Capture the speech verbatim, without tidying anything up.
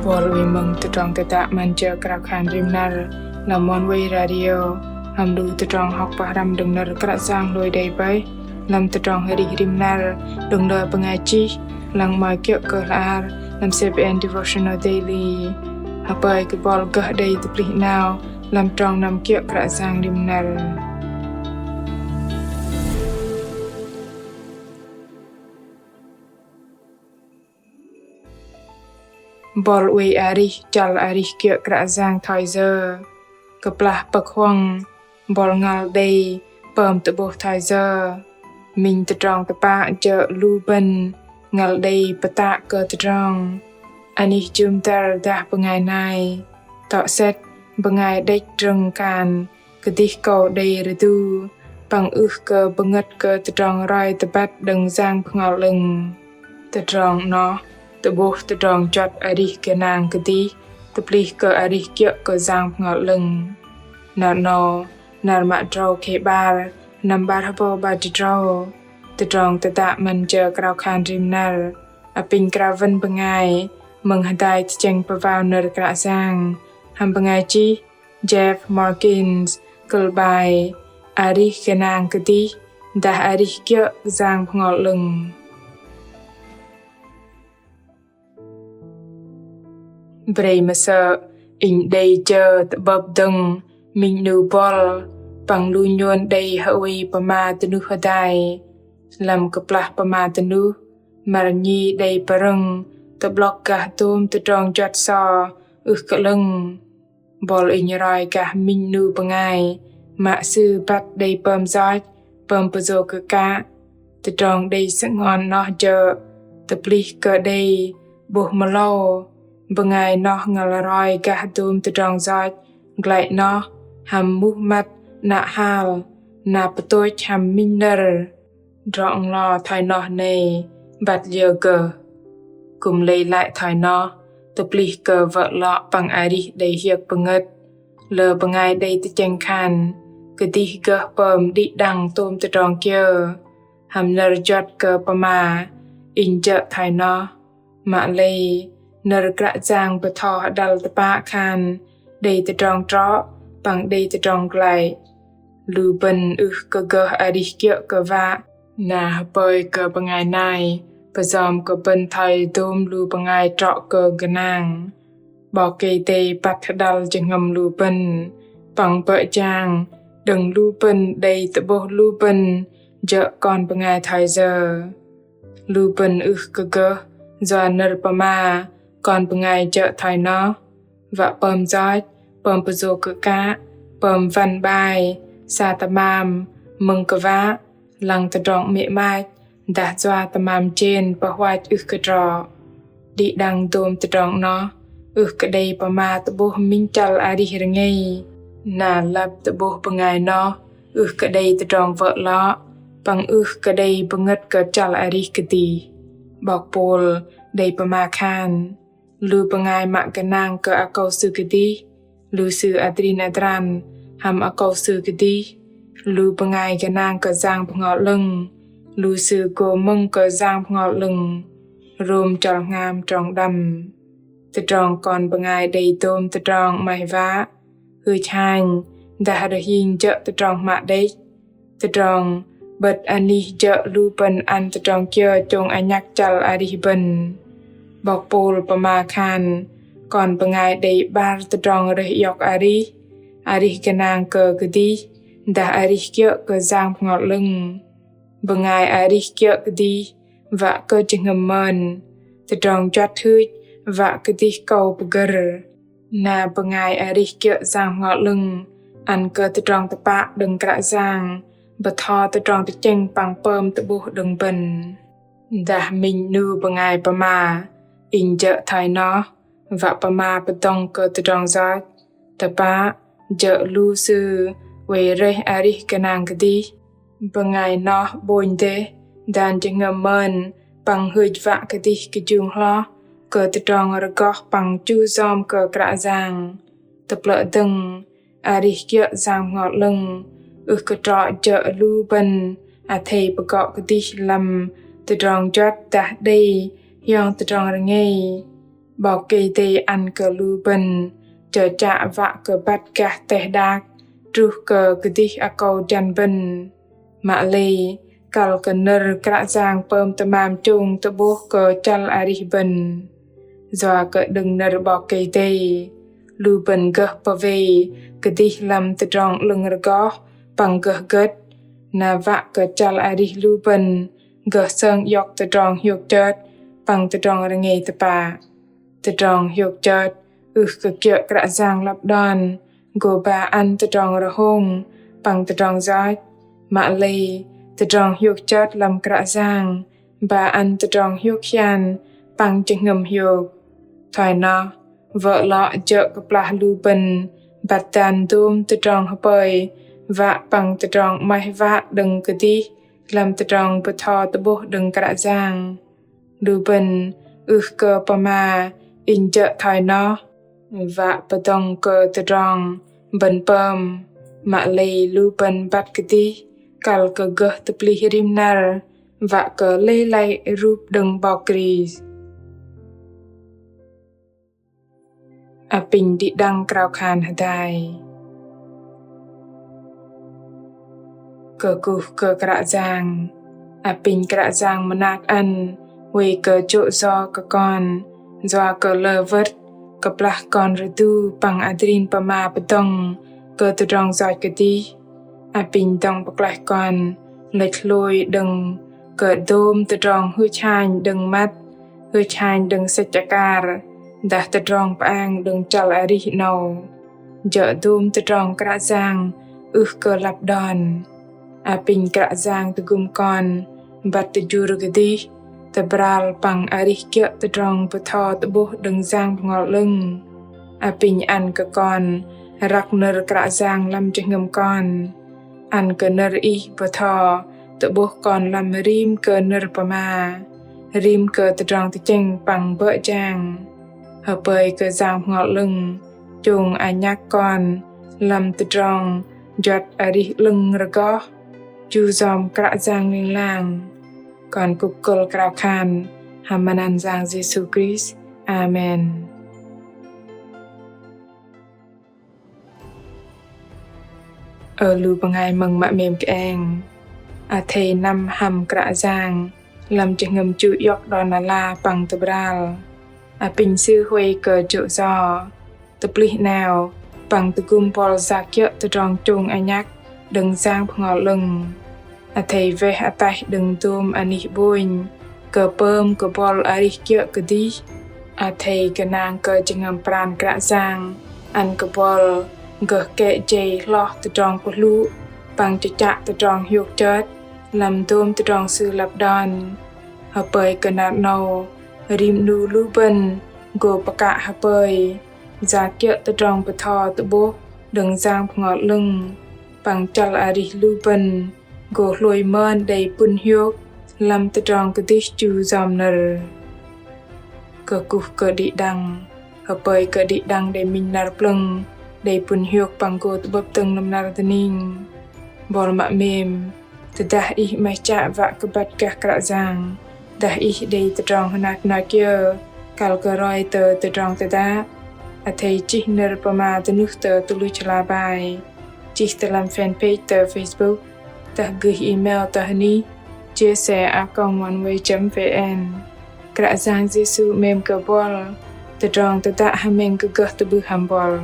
Bol wei mơ̆ng tơdrong tơdă 'Măn Jơ Krao Khan Rim Năr lăm Oneway Radio, hăm lu tơdrong hŏk pơhrăm đơ̆ng nơ̆r Kră Yang hlôi đei bơih lăm tơdrong arih rim năr đơ̆ng lơ bơngai chih, lăng 'mơ̆i kiơ̆ kơ hla ar lăm C B N Devotional Daily. Hơpơi kơ bol gơh đei tơplih 'nao lăm trong năm kiơ̆ Kră Yang rim năr. Bol oei arih chăl arih kiơ̆ Kră Yang thoi yơ? Kơplah pơ̆k huŏng, bol ngăl đei pơm tơ'bôh thoi yơ? Minh tơdrong tơpă jơ̆ lu bơ̆n ngăl đei pơtă kơ tơdrong anih jŭm dăr dah bơngai nai. Tŏ sĕt bơngai đĕch drơ̆ng khan kơdih kâu đei rơdu păng ưh kơ bơngơ̆t kơ tơdrong roi tơbăt đơ̆ng Yang Bơhngol 'Lơ̆ng. Tơdrong 'noh tơ'bôh tơdrong juăt arih gơnang kơdih tơplih kơ arih kiơ̆ kơ Yang Bơhngol 'Lơ̆ng. Năr 'nâu, năr mă tơdrâu khei 'bar, năm 'bar hơbâu 'bar jĭt tơdrâu. Tơdrong tơdă 'Măn Jơ Krao Khan Rim Năr apinh krao wơ̆n bơngai mơ̆ng hơdai tơchĕng pơwao nơ̆r Kră Yang hăm bơngai chih Jeff Morkins, kơ̆l 'bai Arih gơnang kơdih dah arih kiơ̆ Yang Bơhngol 'Lơ̆ng. Brei mơsơ̆ inh đei jơ tơ'bơ̆p dơ̆ng minh 'nu bol păng lu nhôn đei hơwei pơma dơnuh hơdai. Lăm kơplah pơma dơnuh, măr nhi đei pơrơ̆ng tơ'blŏk gah dôm tơdrong juăt so ưh kơ 'lơ̆ng. Bol inh roi gah minh 'nu bơngai mă sư băt đei pơm yoch, pơm pơyô kơ kă. Tơdrong đei sơngon 'noh jơ̆ tơplih kơ đei 'bôh mơlâu, bơngai noh ngăl roi gah dôm tơdrong yoch glăi 'noh hăm muh măt 'nă hal, na pơtôch hăm minh nơ̆r. Drŏ-nglo thoi noh nei băt liơ gơh? Kư̆m lei lăi thoi noh tơplih kơ wơ̆ 'lŏ păng arih đei hiơ̆k pơngơ̆t. Lơ bơngai đei tơchĕng khan kơdih gơh pơm đĭ đăng tôm tơdrong kiơ hăm nơ̆r juăt kơ pơma, inh jơ̆ thoi noh. Mă lei, nơ̆r Kră Yang bơtho hơđăl tơpă khan đei tơdrong trŏ păng đei tơdrong glăi. Lu bơ̆n ưh kơ gơh arih kiơ̆ kơ wă, na hơpơi kơ bơngai nai pơyom kơ bơ̆n thoi dôm lu bơngai trŏ kơ gơnang. 'Bok Kei-Dei băt hơđăl jơhngơ̆m lu bơ̆n păng bơ̆ jang đơ̆ng lu bơ̆n đei tơ'bôh lu bơ̆n jơ̆ kon bơngai thoi yơ. Lu bơ̆n ưh kơ gơh yua nơ̆r pơma kon bơngai jơ̆ thoi noh: wă pơm yoch, pơm pơyô kơ kă, pơm wăn 'bai, sa tơmam, mơ̆ng kơ wă, lăng tơdrong 'mê̆ 'mach, dah yua tơmam jên pơhuach ưh kơ trŏ. Đĭ đăng dôm tơdrong 'noh ưh kơ đei pơma tơ'bôh minh chăl arih rơngei, na lăp tơ'bôh bơngai noh ưh kơ đei tơdrong wơ̆ 'lŏ, păng ưh kơ đei bơngơ̆t kơ chăl arih kơdih. 'Bok Pôl đei pơma khan: Lu bơngai mă gơnang kơ akâu sư kơdih, lu sư adrin adran hăm akâu sư kơdih. Lu bơngai gơnang kơ Yang Bơhngol 'Lơ̆ng, lu sư gô mơ̆ng kơ Yang Bơhngol 'Lơ̆ng. Rôm chăl hngam trong đăm. Tơdrong kon bơngai đei dôm tơdrong 'maih wă, hưch hanh, dah rơhing jơ̆ tơdrong hmă đĕch. Tơdrong 'bơ̆t anih jơ̆ lu bơ̆n ăn tơdrong kiơ chông anhăk chăl arih bơ̆n. 'Bok Pôl pơma khan kon bơngai đei 'bar tơdrong rơih iŏk arih: arih gơnang kơ kơdih, dah arih kiơ̆ kơ Yang Bơhngol 'Lơ̆ng. Bơngai arih kiơ̆ kơdih wă kơ jơhngơ̆m mơn, tơdrong juăt hưch wă kơdih kâu pơgơ̆r. Na bơngai arih kiơ̆ Yang Bơhngol 'Lơ̆ng ăn kơ tơdrong tơpă đơ̆ng Kră Yang bơtho tơdrong tơchĕng păng pơm tơ'bôh đơ̆ng bơ̆n. Dah minh 'nu bơngai pơma: Inh jơ̆ thoi noh, wă pơma pơdŏng kơ tơdrong yoch. Tơpă, jơ̆ lu sư oei rơih arih gơnang kơdih. Bơngai noh 'bônh dêh, dan jơhngơ̆m mơn, păng hưch wă kơdih kơjung hloh kơ tơdrong rơgoh păng chu yom kơ Kră Yang. Tơplơ̆ dơ̆ng, arih kiơ̆ Yang Bơhngol 'Lơ̆ng ưh kơ trŏ jơ̆ lu bơ̆n athei pơgŏ kơdih lăm tơdrong juăt dah đei hiong tơdrong rơngei. 'Bok Kei-Dei ăn kơ lu bơ̆n chơchă wă kơ băt gah teh đak truh kơ kơdih akâu jăn bơ̆n. Mă lei kăl kơ nơ̆r Kră Yang pơm tơmam chông tơ'bôh kơ chăl arih bơ̆n. Yua kơ đơ̆ng nơ̆r 'Bok Kei-Dei, lu bơ̆n gơh pơwei kơdih lăm tơdrong 'lơ̆ng rơgoh păng gơh gơ̆t, na wă kơ chăl arih lu bơ̆n gơh sơng iŏk tơdrong hiôk chơt păng tơdrong rơngei tơpă. Tơdrong hiôk chơt ưh kơ kiơ̆ Kră Yang lăp đon, gô ba ăn tơdrong rơhông păng tơdrong yoch. Mă lei tơdrong hiôk chơt lăm Kră Yang ba ăn tơdrong hiôk hian păng jơhngơ̆m hiôk. Thoi noh, wơ̆ lŏ jơ̆ kơplah lu bơ̆n băt dan dôm tơdrong hơpơi wă păng tơdrong 'maih wă đơ̆ng kơdih lăm tơdrong bơtho tơ'bôh đơ̆ng Kră Yang. Lu bơ̆n ưh kơ pơma inh jơ̆ thoi noh, wă pơdŏng kơ tơdrong bơ̆n pơm. Mă lei lu bơ̆n băt kơdih kăl kơ gơh tơplih rim năr, wă kơ lei lăi rup đơ̆ng 'Bok Krist. Apinh đĭ đăng krao khan hơdai. Kơkuh kơ Kră Yang. Apinh Kră Yang mơnat ăn oei kơ jô̆ yo kơ kon, yua kơ lơ wơ̆t kơplah kon rơdu păng adrin pơma pơdŏng kơ tơdrong yoch kơdih. Apinh dŏng pơklaih kon lĕch hlôi đơ̆ng kơ dôm tơdrong hưch hanh đơ̆ng măt, hưch hanh đơ̆ng sĕch akar, dah tơdrong pơang đơ̆ng chăl arih 'nâu. Jơ̆ dôm tơdrong Kră Yang ưh kơ lăp đon. Apinh Kră Yang tơgŭm kon băt tơjur kơdih, tơbral păng arih kiơ̆ tơdrong bơtho tơ'bôh đơ̆ng Yang Bơhngol 'Lơ̆ng. Apinh ăn kơ kon răk nơ̆r Kră Yang lăm jơhngơ̆m kon. Ăn kơ nơ̆r Ih bơtho tơ'bôh kon lăm rim kơ nơ̆r pơma, rim kơ tơdrong tơchĕng păng bơ̆ jang. Hơpơi kơ Yang Bơhngol 'Lơ̆ng chông anhăk kon lăm tơdrong juăt arih 'lơ̆ng rơgoh, chu yom Kră Yang ling lang. Kon kŭk kơ̆l krao khan hăm măt anăn Yang Yêsu Krist. Amen. Ơ lu bơngai mơ̆ng mă 'mêm kơeng. Athei năm hăm Kră Yang lăm jơhngơ̆m chu iŏk đon ala păng tơbral. Apinh Sư huay kơ jô̆ yo, tơplih 'nao păng tơgŭm buăl yak kiơ̆ tơdrong chông anhăk đơ̆ng Yang Bơhngol 'Lơ̆ng. Athei weh ataih đơ̆ng dôm anih 'bônh kơ pơm kơ buăl arih kiơ̆ kơdih. Athei gơnang kơ jơhngơ̆m pran Kră Yang ăn kơ buăl gơh kĕ jei hloh tơdrong pơhlŭ păng chơchă tơdrong hiôk chơt lăm dôm tơdrong Sư lăp đon. Hơpơi kơ năr 'nâu rim 'nu lu bơ̆n gô pơkă hơpơi yak kiơ̆ tơdrong bơtho tơ'bôh đơ̆ng Yang Bơhngol 'Lơ̆ng păng chăl arih lu bơ̆n gô hlôi mơn đei pŭn hiôk lăm tơdrong kơdih chu yom nơ̆r. Kơkuh kơ đĭ đăng. Hơpơi kơ đĭ đăng đei minh năr plơ̆ng, đei pŭn hiôk păng gô tơ'bơ̆p dơ̆ng lăm năr dơning. Buăl mă 'mêm, tơdah ih 'maih chă wă kơ băt gah Kră Yang, dah ih đei tơdrong hơnat hơnat kiơ kăl kơ roi tơ tơdrong tơdă, athei chih nơ̆r pơma dơnuh tơ tơluch hla bai, chih tơ lăm fanpage tơ Facebook, dah gơih email tơ hơnih jsa a còng oneway chấm vn. Kră Yang Yêsu 'mêm kơ buăl. Tơdrong tơdă hơmĕng kơ gơh tơ'bưh hăm buăl.